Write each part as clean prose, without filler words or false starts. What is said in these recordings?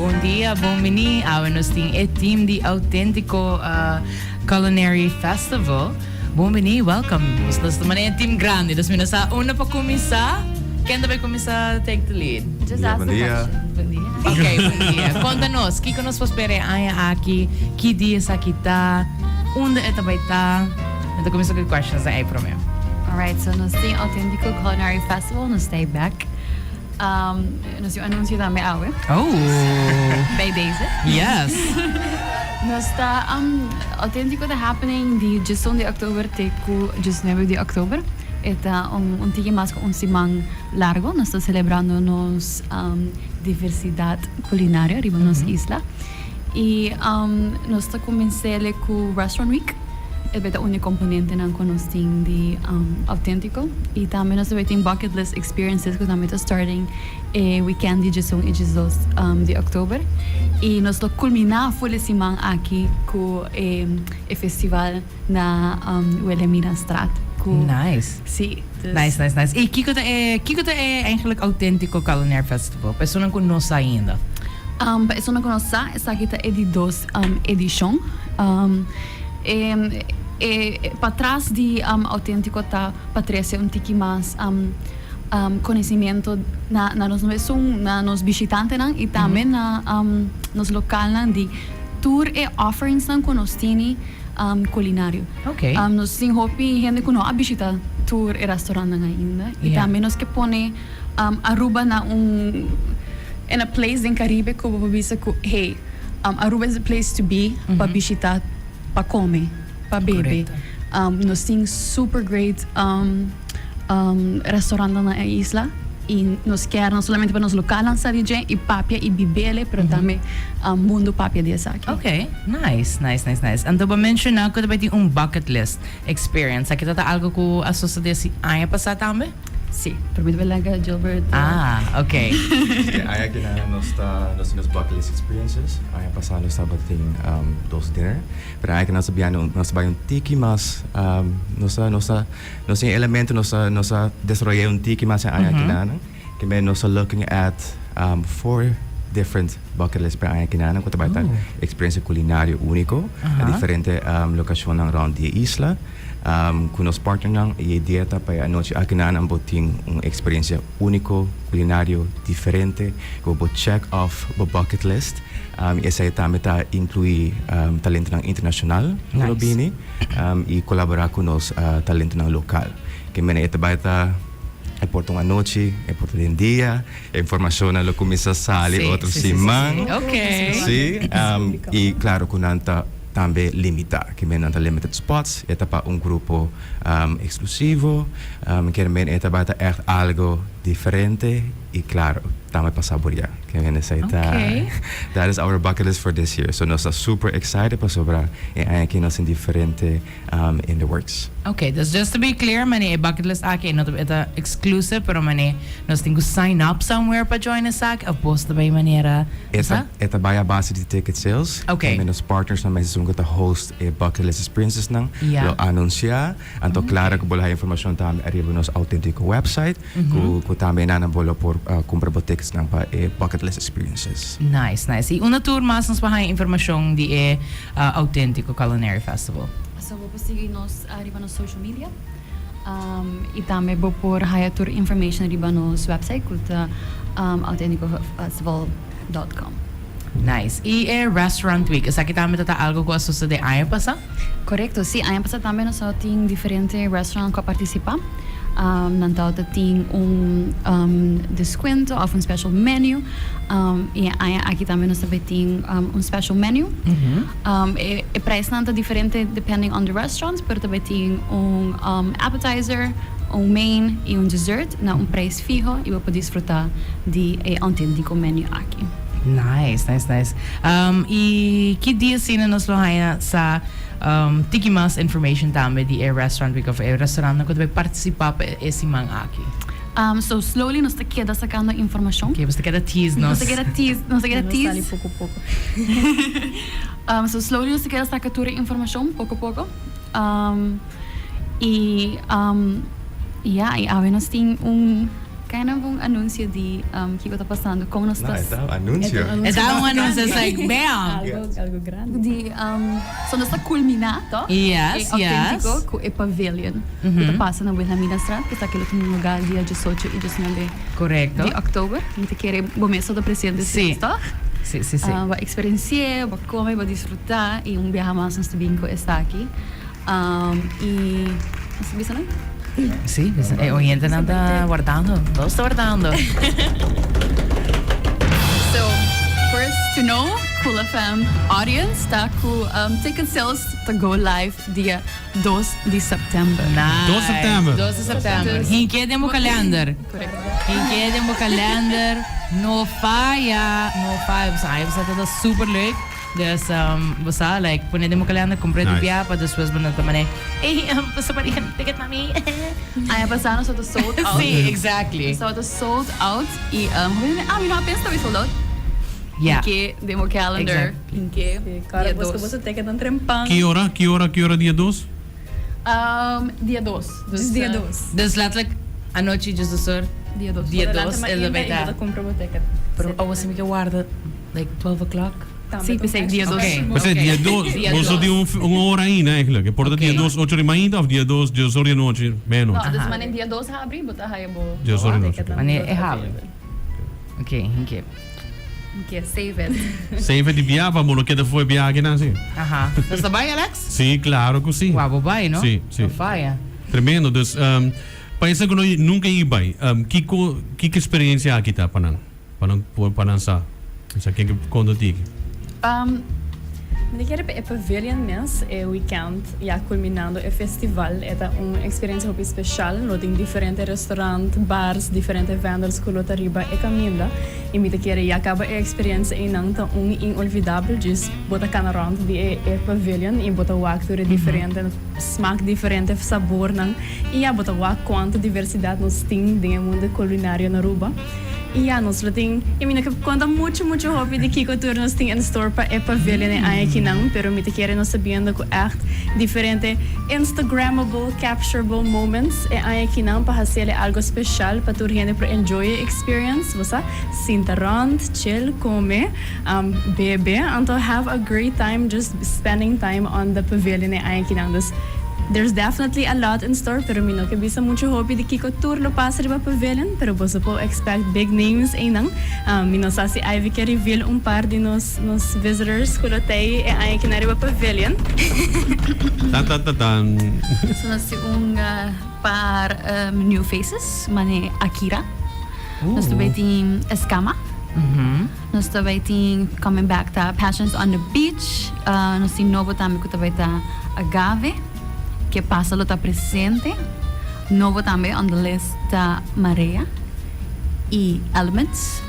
Bon dia, bon bini. Awe nos tin e team di Authentico Culinary Festival. Bon bini, welcome. Nos nos ta manera team grandi, dus mi no sa unda pa cuminsa. Ken ta bay cuminsa take the lead? Just ask Bon the dia. question. Bon dia. Ok, bon dia. Conta nos, kico nos por spera e aña aki? Ki dia esaki ta? Unda e ta bay ta? Mi ta cuminsa cu e questions nan ey prome. Alright, so nos tin Authentico Culinary Festival, nos ta back. Nos tin un anuncio tambe awe. Oh! Bij deze. Yes! Nos ta, Authentico ta happening di diesun di october te cu diesnuebe di october. E ta un un tiki mas cu un siman largo. Nos ta celebrando nos diversidad culinario riba nos isla. Y nos ta cuminsele cu Restaurant Week. E ta un di componentenan cu nos tin di Authentico. Y tambe nos ta bay tin Bucket List Experiences cu tambe ta starting e weekend di diesun y diesdos di october. Y nos lo culmina full e siman aki cu e festival na Wilhelminastraat. Cu Nice. Si. Dus. Nice, nice, nice. Y kico ta e, kico ta e eigenlijk Authentico Culinair Festival? Pa esunnan cu no sa ainda. Pa esunnan cu no sa, esaki ta e di dos edicion. E, e patras di Authentico ta pa trece un tiki mas conocimiento na na nos esun, na nos bishitantenan y tambe na nos localnan di tur e offerings-nan cu nos tini culinario. Nos tin hopi hende cu no a bishita tur e restaurantnan ainda y tambe nos ke pone Aruba na un in a place den Caribe cu bo por bisa cu hey, Aruba is the place to be pa bishita, pa come, pa bebe. Nos tin super great restaurantnan na e isla y nos kier no solamente pa nos localnan sa di dje y papia y bibele pero tambe mundo papia di esaki. Ok, nice, nice, nice, nice. Anto bo menciona cu ta bay tin un bucket list experience. Aki ta ta algo cu a sosode si aña pasa tambe? Si, pero mi ta bay laga Gilbert. Ah, ok. E aña aki nan nos ta, nos tin nos bucket list experiences. Aña pasa nos tabatin dos dinner, pero aña aki nos ta biando, nos ta bay un tiki mas, nos ta, nos ta, nos tin elemento, nos ta, nos a desaroya un tiki mas e aña aki nan. Ke men nos ta looking at four different bucket list pa e aña aki nan, ku ta bay ta experiencia culinario unico na diferente locacionnan rond di e isla. Ku nos partnernan i e idea ta pa e anochi aki nan bo tin un eksperensia úniko, kulinario diferente ku bo por check off bo bucket list. I esei tambe ta inkluí talentonan internashonal ku lo bini i kolaborá ku nos talentonan lokal. Ke mene e ta bai ta e por ta un anochi, e por ta den dia, e informashonnan lo kuminsá sali otro siman. Sí, i klaro ku nan ta. Tambe limita, ke men nan ta limited spots, e ta pa un grupo exclusivo, kier men e tabata echt algo diferente y claro, tambe pa saborea. Ke men esey ta, that is our bucket list for this year. So nos ta super excited pasobra e aña aki nos tin diferente in the works. Ok, dus just to be clear, mane e bucket list aki e no ta e ta exclusive, pero mane nos tin cu sign up somewhere pa join esaki of bos ta bay manera, E ta e ta bay a base di ticket sales. Ok. Tambe nos partners nan mester esun cu ta host e bucket list experiences nan lo anuncia. Anto claro cu bo lo haya informacion tambe ariba nos Authentico website cu cu tambe nan bo lo por cumpra bo tickets nan pa e bucket list experiences. Nice, nice. Y unda tur mas nos por haya informacion di e Authentico Culinary Festival? So bo por sigui nos ariba nos social media y tambe bo por haya tur information riba nos website cu ta authenticofestival.com. Nice. Y e Restaurant Week, esaki tambe ta ta algo cu a sucede aña pasa? Corecto, si. Aña pasa tambe nos a tin diferente restaurant cu a participa. Nan tabata tin un descuento of un special menu. Y e aña aki tambe nos ta bay tin un special menu. E prijsnan ta diferente depending on the restaurant, pero ta bay tin un appetizer, un main y un dessert na un prijs fiho y bo por disfruta di e autentico menu aki. Nice, nice, nice. Y ki dia asina nos lo haya sa tiki mas information tambe di e restaurant week of e restaurantnan cu ta bay participa pa e siman aki? So slowly nos ta keda sacando informacion. Ok, nos ta keda tease nos. Nos ta keda tease, nos ta keda tease. Nos sali poco poco. So slowly nos ta keda saca tur e informacion poco poco. Y ya, y awe nos tin un. Kind of un anuncio di um, kico ta pasando, con nos ta... No, e anuncio. E ta un anuncio, it's like, bam! Algo, algo grande. Di, um, so nos ta culmina, toch? Yes, e Authentico cu e pavilion. Cu ta pasa na Wilhelminastraat, cu ta kilo tin lugar dia 18 y 19 Correcto. di october. Mi ta kere bo mes ta presente, Si. toch? Si, si, si. Bo experiencia, bo come, bo disfruta y un biaha mas nos ta bin cu esaki. Um, y nos ta bisa nan? Sí, e oyentenan ta wardando. Nos ta wardando. So, first to know, Cool FM audience, ta cu um, ticket sales ta go live dia 2 di september. Nice. 2 september. 2 di september. Dus- Hinke den bo kalender. Correcto. Hinke den bo kalender. No faya. No faya. Bo sa, bo sa, ta super leuk. Dus um, bo sa, like, pone den bo kalender, compra Nice. di bia, pa despues bo no ta mane, Ey, um, bo sa pa di ticket mami. Aña pasá nos tabata sold out. Sí, exactly. Nos tabata sold out y um, hopi hende, ah, mi no a pensa tabi sold out. Ja. Hinke den bo calendar, Exactly. hinke Sí, kòrda dia bos ku dos. boso ticket nan trempan. Ki ora, ki ora, ki ora dia dos? Um, dia dos. Dus dia dos. Dus letterlijk anochi just de soort Dia dos. dia Adelante dos ma e lo inda bay y ta. bo ta kumpra bo ticket. Pero awo si mi ke warda like 12 o'clock. Sí, p'esei dia dos. Ok. P'esei dia dos, Dia boso dos. tin un, un ora ainda eigenlijk. E por ta Ok. dia dos ocho di mainta of dia dos dies or di anochi, medianochi. No, dus manera dia dos habri, bo ta haya bo. Dies or di anochi. Ticket Manera e habri. Ok, ok. Ok, save it. Save it di bia pa bo no keda fo'i bia akinan si. Aha. Nos ta bai, Alex? Sí, claro cu sí. Wou, bo bai, no? Sí, sí. No faya. Tremendo. Dus, um, pa esnan cu no, nunca a bai, um, kico, kico experiencia aki ta pa nan? Pa nan por pa nan sa. Sa ken ke konta tiki. Um, Mi ta kere pa e pavilion mes e weekend ya culminando e festival e ta un experiencia hopi special lo tin diferente restaurant, bars, diferente vendors cu lo ta riba e caminda y mi ta kere ya caba e experiencia eynan ta un inolvidabel djis bo ta cana rond di e e pavilion y bo ta wak tur e diferente smaak diferente sabornan y ya bo ta wak cuanto diversidad nos tin den e mundo culinario na Aruba. Y ya nos lo tin, y mi no ke conta mucho mucho hopi di kico tur nos tin en store pa e pavilion e aña akinan, pero mi ta kere nos ta biendo cu echt diferente Instagrammable, capturable moments e aña akinan pa haciele algo special pa tur hende por enjoy e experience, bo sa, sinta rond, chill, come, bebe, anto have a great time just spending time on the pavilion e aña akinan. Dus There's definitely a lot in store, pero mi no ke bisa muchu hopi di kiko tur lo pasa riba Pavilion, pero boso por expect big names einan. Mi no sa si Ivy ke reveal un par di nos nos visitors ku lo tei e aña kina riba Pavilion. Tan tan tan tan. So nos tin un par new faces, mane Akira. Nos ta bay tin Escama. Nos ta bay tin coming back ta Passions on the Beach. Nos tin nobo tambe cu ta bay ta Agave. Ke pasa lo ta presente. Nobo tambe on the list ta Marea y Elements.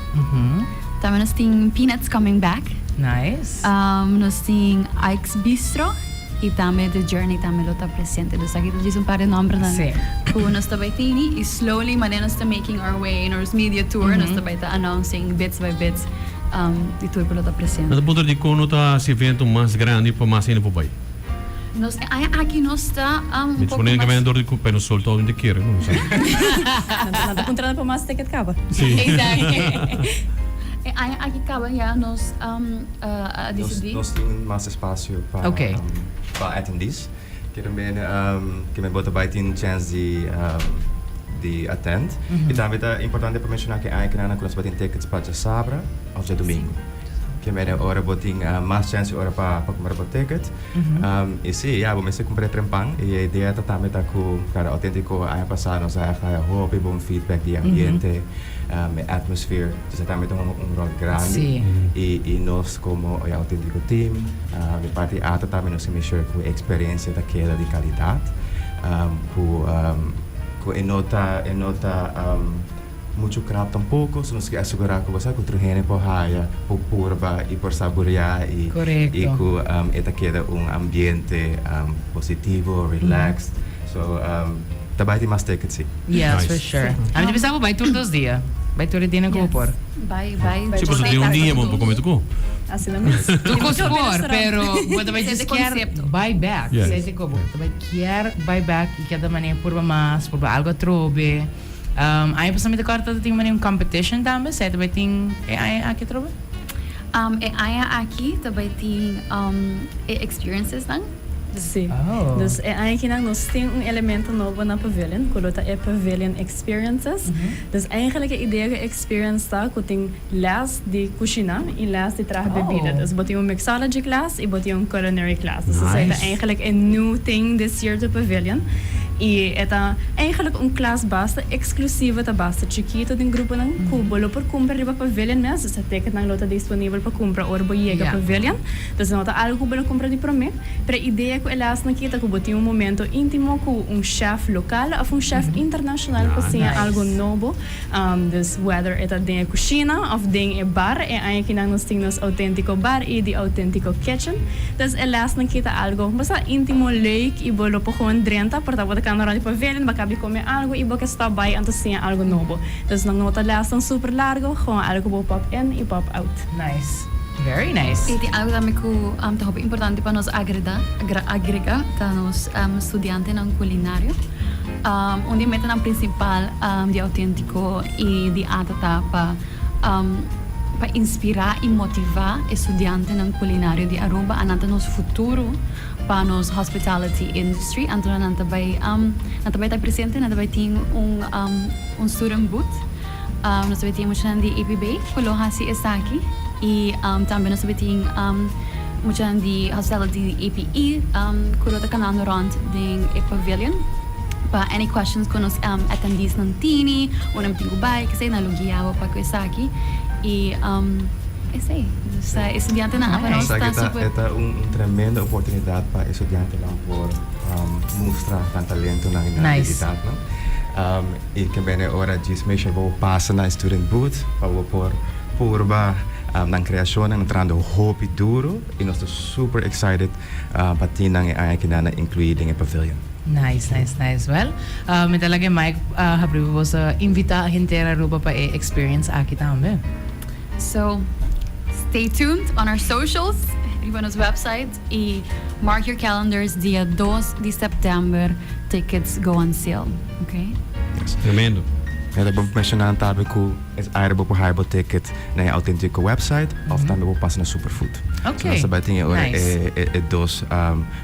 Tambe nos tin Peanuts coming back. Nice. Nos tin Ike's Bistro y tambe The Journey tambe lo ta presente. Dus aki ta djis un par di nombernan cu nos ta bay tini y slowly manera nos ta making our way in our media tour nos ta bay ta announcing bits by bits di tur cu lo ta presente. Nos ta puntra dicon no ta haci evento mas grandi pa mas hende por bay. Nos e aña aki nos ta un Mi poco supone mas. que door di cu pero sol todo hende kier no sa. Nan ta puntra nan pa mas ticket caba. Sí. Exactly. E aña aki caba ya nos a dicidi. Nos tin mas espacio pa pa attendees. Kier men kier men bo ta bay tin chance di di attend. Y tambe ta importante pa menciona cu e aña kinan cu nos bay tin tickets pa djasabra of djadomingo. Kier men e ora bo tin mas chance ora pa pa cumpra bo ticket. Y si, ya, bo mester cumpra e trempan. Y e idea ta tambe ta cu, claro, Autentico aña pasa nos a haya hopi bon feedback di e ambiente, e atmosphere. Entonces e tambe ta un un rol grandi. Y y nos como e Autentico team, di parti ATA tambe nos a make sure cu e experiencia ta keda di calidad, cu cu e no ta e no ta Muchu krap tampoco, so nos ke asegura ku bo sa ku tur hende por haya, por purba i por saborea i i ku e ta keda un ambiente positivo, relaxed. So ta bai tin mas tickets si. Yes, for sure. Ami ta bisa bo bai tur dos dia. Bai tur e dianan ku bo por. Bai, bai. Si, pasobra den un dia bo por come tuko. Asina mes. Tuko por, pero bo ta bai just kier bai back. Yes. Esei ta kobo. Bo ta bai kier bai back i kada manera purba mas, purba algo atrobe. Aña pasá mi ta kòrda ta tin manera un competition tambe, esei ta bai tin e aña aki atrobe? E aña aki ta bai tin e experiences nan. Sí. Dus e aña akinan nos tin un elemento nobo na Pavilion ku lo ta e Pavilion Experiences. Dus eigenlijk e idea ku e experience ta ku tin les di kushiná i les di traha bebida. Dus bo tin un mixology class i bo tin un culinary class. Dus esei ta eigenlijk e new thing this year to Pavilion. I e ta eigenlijk un klas basta eksklusivo, ta basta chikito den gruponan ku bo lo por kumpra riba Pavilion mes. Dus e ticketnan lo ta disponibel pa kumpra ora bo yega Pavilion. Dus no ta algu ku bo lo kumpra di promé. Pero e idea ku e lesnan aki ta ku bo tin un momento íntimo ku un chef lokal òf un chef internashonal pa siña algu nobo. Dus whether e ta den e kushina òf den e bar, e aña akinan nos tin nos Auténtiko Bar i The Auténtiko Kitchen. Dus e lesnan aki ta algu basta íntimo, leuk i bo lo por gewoon drenta por ta bo ta kanda rònt di pavilion, bo a kaba di kome algu i bo ke stòp bai anto siña algu nobo. Dus nan no ta lesnan super largu, gewoon algu ku bo pop in i pop out. Nice. Very nice. I tin algu tambe ku ta hopi importante pa nos agreda, agrega, ta nos studiantenan kulinario. Un di e metanan prinsipal di Auténtiko i di ata ta pa pa inspirá i motivá e studiantenan kulinario di Aruba. Anan ta nos futuro pa nos hospitality industry. Anto nan ta bai nan ta bai ta presente, nan ta bai tin un un student booth. Nos ta bai tin muchanan di EPB ku lo hasi esaki i tambe nos ta bai tin muchanan di hospitality di APE ku lo ta kanando rònt den e pavilion pa any questions ku nos attendeesnan tini o nan tin ku bai kesei nan lo guia bo pa ku esaki i esei. Dus e studiantenan apa nos ta super. E ta un tremendo oportunidat pa e studiantenan por mustra nan talentonan i nan abilidatnan. I ke bene ora djis mesha bo pasa na e student booth pa bo por purba nan kreashonnan. Nan trahando hopi duru i nos ta super excited pa tin nan e aña aki nan a inkluí den e pavilion. Nice, nice, nice. Well, mi ta laga e mic habri pa boso invita henter Aruba pa e experience aki tambe. So, stay tuned on our socials, riba nos website i mark your calendars dia dos di september tickets go on sale, ok? Yes. Tremendo. E ta bon menshoná tambe ku es aire bo por haya bo ticket na e Auténtico website of tambe bo pasa na Superfood. Ok. So nos ta bai tin e ora Nice. e e dos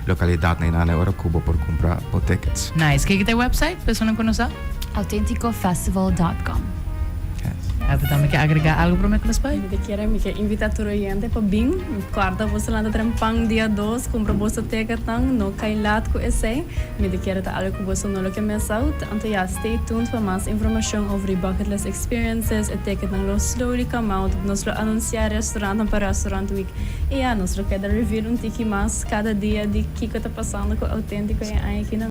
lokalidatnan einan e ora ku bo por kumpra bo tickets. Nice. Kiko ta e website? Personanan ku no sa? Autenticofestival.com. Ata tambe ke agrega algo prome ku nos bai? Mi ta kere, mi ke invita tur oyente pa bin. Kòrda boso lanta trempan dia dos, kumpra boso teketnan, no kai lat ku esei. Mi ta kere ta algo ku boso no lo ke miss out. Anto ya, stay tuned pa mas informashon over di Bucket List Experiences. E teketnan lo slowly come out. Nos lo anunsiá restaurantnan pa Restaurant Week. I ya, nos lo keda reveal un tiki mas kada dia di kiko ta pasando ku Auténtiko e aña aki nan.